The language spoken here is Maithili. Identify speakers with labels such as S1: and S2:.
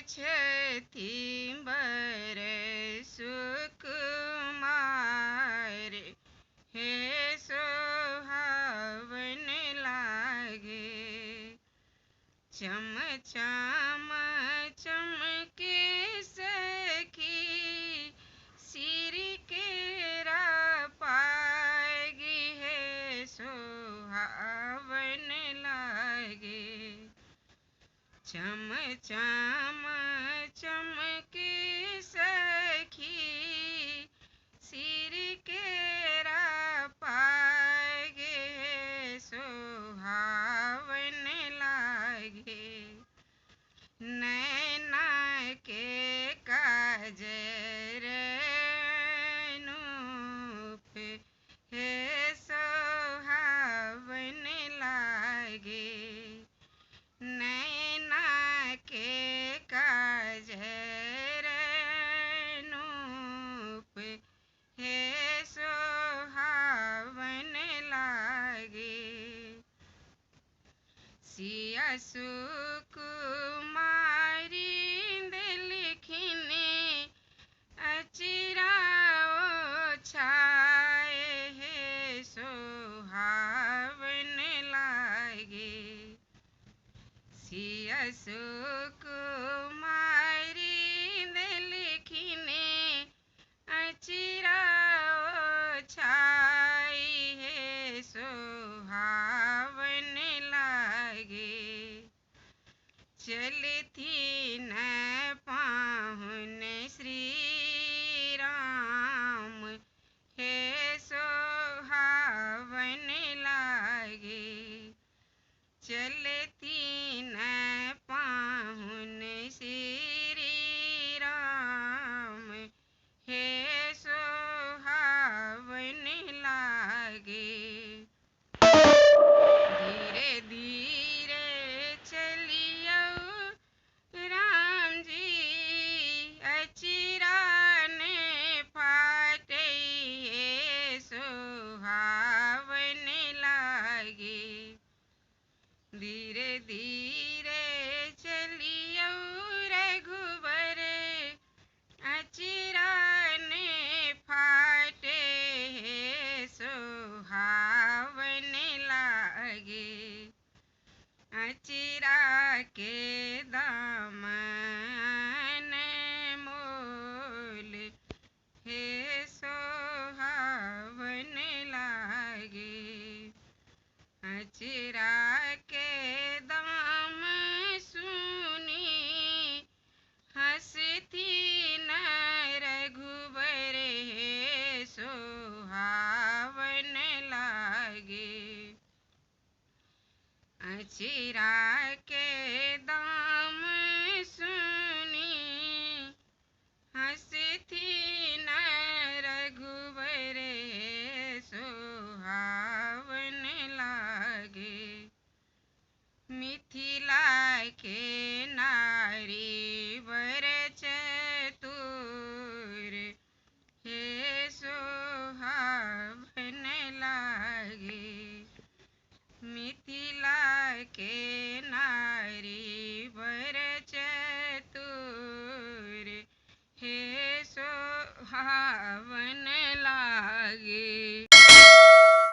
S1: छथि बर सुकुमार हे सोहावन लागे। चम चम चमके सखी सिर केरा पागी हे सोहावन लागे। चम चम चमके सखी सिर केरा पागे सोहावन लागे। नैना के काजर नूप हे सोहावन लागे। नैना के काजर नूप हे सोहावन लागे। सिया सुकुमारी देलखिन अचरा ओछाए हे सोहावन लागे। सिया सुकुमारी देलखिन अचरा ओछाई हे सोहावन लागे। चलथिन पाहुन श्री राम हे सोहावन लागे। चलथिन पाहुन श्री राम हे सोहावन लागे। धीरे धीरे चलियौ राम जी अचिरा ने फाटै हे सोहावन लागे। धीरे धीरे चलियौ रघुबर अचिरा ने फाटे हे सोहावन लागे। अचिरा के दामन मोल हे सोहावन लागे। अचिरा के दाम सुनी हँसथिन रघुबर हे सोहावन लागे। अचिरा के दाम